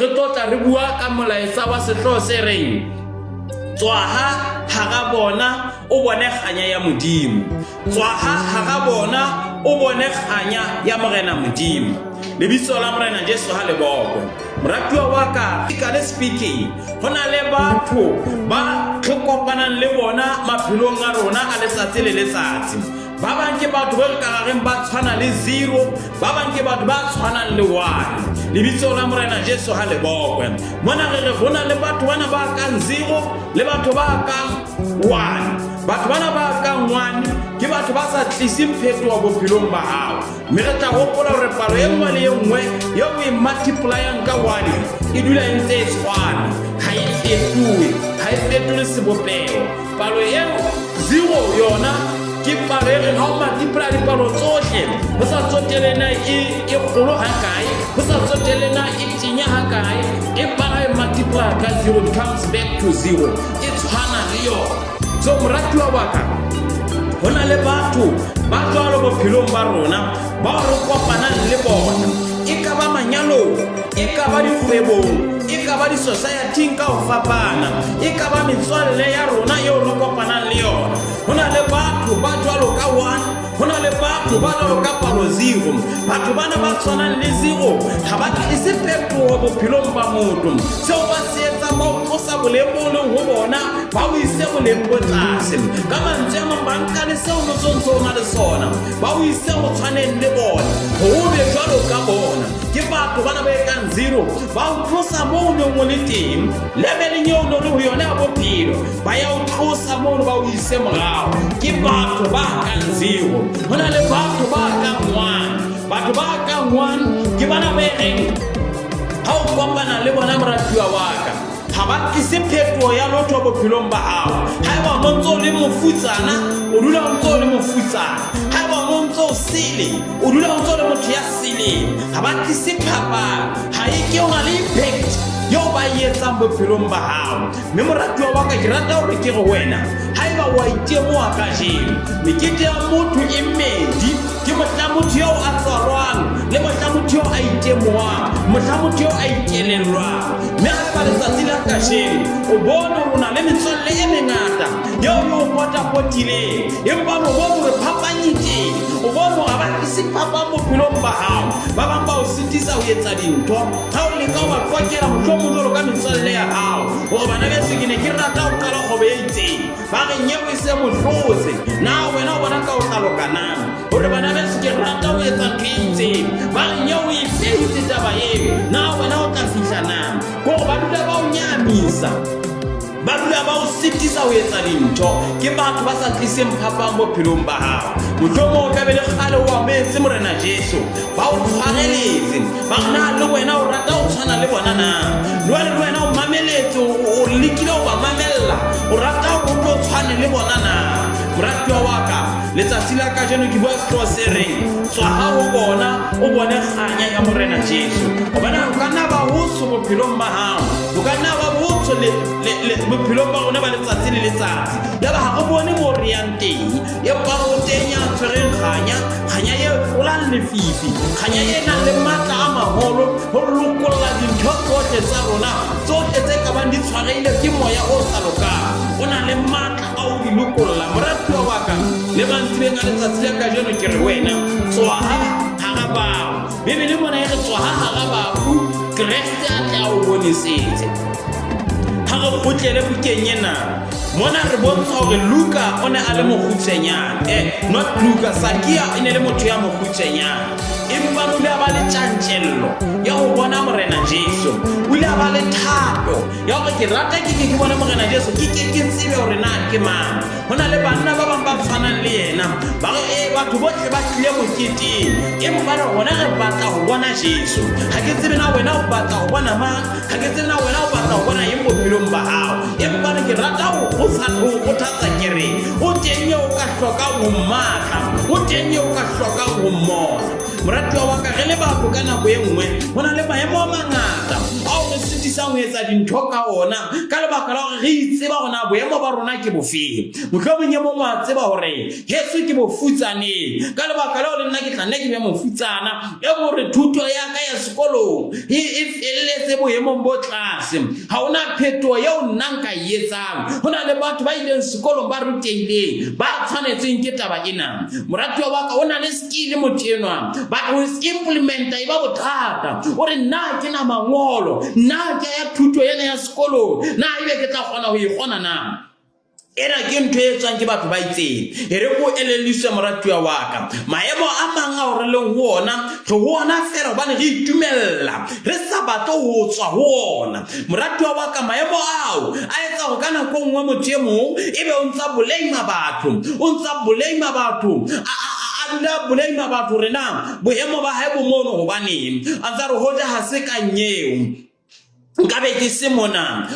Re tlo tla re bua ka molaetsa wa sehlooho se reng Tswaha hara bona o bone kganya ya Modimo. Tswaha hara bona o bone kganya ya Morena Modimo. Lebitso la Morena Jesu ha le bokwe. Moratuwa wa ka, physically speaking, ho na le batho ba re kopanang le bona maphelong a rona a letsatsi le letsatsi. Ba bang ke batho ba re ka reng ba tshwana le zero, ba bang ke batho ba tshwanang le one. Lebitso la Morena Jesu ha le bokwe. Mona re re ho na le batho bana ba kang zero le batho ba kang one. Batho bana ba kang one ke batho ba sa tliseng phetoho bophelong ba hao. Mme re tla hopola hore palo e nngwe le e nngwe eo o e multiplyang ka one e dula e ntse e tshwana, ha e fetohe, ha e fetole sebopeho. Palo eo zero yona ke palo e reng ha o multiply dipalo tsohle, ho sa tsotele na e e kgolo hakae, ho sa tsotele na e tenya hakae, empa ha e multiply ka zero it comes back to zero, e tshwana le yona. So moratuwa wa ka, ho na le batho ba jwalo bophelong ba rona bao re kopanang le bona, e ka ba manyalong, e ka ba dikgwebong, e ka ba disosayething ka ho fapana, e ka ba metswalle ya rona eo re kopanang le yona. Ho na le batho ba jwalo ka one, ho na le batho ba jwalo ka palo zero. Batho bana ba tshwanang le zero ha ba tlise phetoho bophelong ba motho. Seo ba se etsang, ba o tlosa boleng bo leng ho bona, ba o ise boleng bo tlase. Ka mantswe a mang, ba nka le seo no ntse o na le sona, ba o ise ho tshwaneng le bona, hore o be jwalo ka bona. Ke batho bana ba ekang zero, ba o tlosa moo o neng o le teng, leveleng eo o ne o le ho yona ya bophelo, ba ya o tlosa mono ba o ise morao. Ke batho ba kang zero. Ho na le batho ba kang one. Batho ba kang one ke bana ba e reng ha o kopana le bona, moratuwa wa ka, ha ba tlise phetoho ya lotho bophelong ba hao. Haeba o ntse o le mofutsana, o dula o ntse o le mofutsana. Haeba o ntse o sele, o dula o ntse o le motho ya seleng. Ha ba tlise phapang, ha e ke o na le impact eo ba e etsang bophelong ba hao. Mme moratuwa wa ka, ke rata hore ke re wena, haeba wa itemoha kajeno, mekete ya motho e mmedi, ke mohla motho eo a tswalwang le mohla motho eo a itemohang, mohla motho eo a ikelellwang. Mme haeba letsatsi la kajeno o bone hore o na le metswalle e mengata eo e o potapotileng, empa o bone hore phapang e teng, o bone hore ha ba tlise phapang bophelong ba hao, ba bang ba o sitisa ho etsa dintho ha o leka ho ba qokela mohlomong jwalo ka metswalle ya hao hore bana beso ke ne ke rata ho qala kgwebo e itseng, ba re nyeo e se mohlotse, na wena o bona ka o tla loka na? Hore bana beso ke rata ho etsa ntho e itseng, ba re nyeo e feditse taba eo, na wena o tla fihla na? Kore ba dula ba o nyahamisa, ba dula ba o sitisa ho etsa dintho. Ke batho ba sa tliseng phapang bophelong ba hao. Mohlomong o ka be le kgale o ametse Morena Jesu, ba o tshwareletse, ba re na le wena o rata ho tshwana le bona na? Jwale le wena o mameletse, o lekile ho ba mamella, o rata hore o tlo tshwane le bona na? Moratuwa wa ka, letsatsi la kajeno ke bua sehlooho se reng tswaha ho bona o bone kganya ya Morena Jesu. Hobane ho ka nna ba hotsho bophelong ba hao, ho ka nna ba botsho bophelong ba rona ba letsatsi le letsatsi, yaba ha re bone moo re yang teng. Empa o teng ya tshwereng kganya, kganya e tlolang lefifi, kganya e nang le matla a maholo ho lokolla dintho tsohle tsa rona, tsohle tse ka bang di tshwarehile ke moya o sa lokang. O na le matla a ho di lokolla. Moratuwa wa ka, le mantsibeng a letsatsi la kajeno ke re wena, tswaha hara bao. Bibele mona e re tswaha hara bafu, Kreste a tle a o bonesetse. Ha re kgutlele bukeng ena, mona re bontsha hore Luka o ne a le mokgutshwenyane. Not Luka, Sakia e ne le motho ya mokgutshwenyane. Empa o ile a ba le tjantjello ya ho bona Morena Jesu. O ile a ba le thato ya hore ke rata ke ke ke bone Morena Jesu, ke ke ke tsebe hore na ke mang. Ho na le banna ba bang ba tshwanang le yena, ba re ee, batho bohle ba tlile moketeng, empa re rona re batla ho bona Jesu. Ha ke tsebe na wena o batla ho bona mang, ha ke tsebe na wena o batla ho bona eng bophelong ba hao, empa ke rata ho kgothatsa ke re o teng eo o ka hlokang ho mmatla, o teng eo o ka hlokang ho mmona. Moratuwa wa ka, re le batho ka nako e nngwe ho na le maemo a mangata ao re sitisang utlwisisang ho etsa dintho ka ona ka lebaka la hore re itseba hore na boemo ba rona ke bofeng. Mohlomong e mong wa tseba hore heso ke bofutsaneng, ka lebaka leo le nna ke tla nne ke be mofutsana, e hore thuto ya ka ya sekolong e e felletse boemong bo tlase. Ha hona phetoho eo nna nka e etsang. Ho na le batho ba ileng sekolong ba rutehileng ba tshwanetsweng ke taba ena. Moratuwa wa ka o na le skill motho enwa, but ho implementa e ba bothata. O re nna ke na mangolo, nna ke ya thuto ena ya sekolong, na ebe ke tla kgona ho e kgona na? Ena ke ntho e etswang ke batho ba itseng. E re ko elelliswe moratuwa wa ka. Maemo a mang ao re leng ho ona, re ho ona feela hobane re itumella, re sa batle ho tswa ho ona. Moratuwa wa ka, maemo ao a etsa hore ka nako e nngwe motho e mong ebe o ntsa blame batho, o ntsa blame batho, a dula a blame batho hore na boemo ba hae bo mono hobaneng. A ntsa re hoja ha se ka nyeo, nkabe ke se mona.